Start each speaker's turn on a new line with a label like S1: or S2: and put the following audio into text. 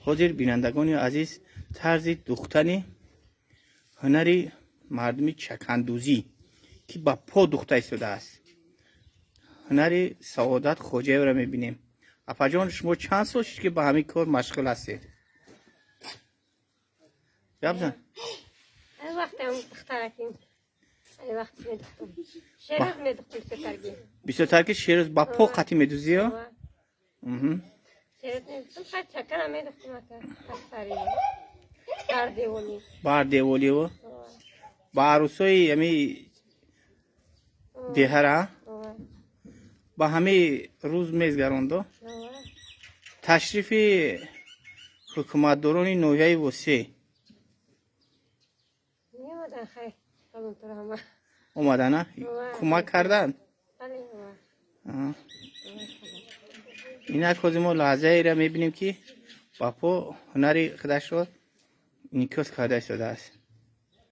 S1: Ҳозир, бинандагони азиз, тарзи духтани ҳунари мардуми чакандӯзӣ, ки ба по духта истодааст, ҳунари Саодат Хоҷаевро мебинем. Апаҷон, шумо чанд сол шуд, ки ба ҳамин кор машғул ҳастед? Гап зан.
S2: Ай вақтам духтараким. Ай вақт медухтум. Шерӯз медухтум бисёртарги.
S1: Бисёртар ки шерӯз ба по қатӣ медузиё?
S2: Шерӯз медухтум, хай, чакана медухтум ака. Аксари. Дар деволӣ.
S1: Бар деволио, ба арӯсои ами деҳара ба ҳамаи рӯз мезгарондо. Ташрифи ҳукуматдорони ноҳияи Восеъ?
S2: Меомадан, хай. Калонтар ҳама.
S1: Омадана, кӯмак кардан?
S2: Бале.
S1: Инак, ҳозир мо лаҳзаеро мебинем, ки ба по ҳунари худашро инъикос карда истодааст.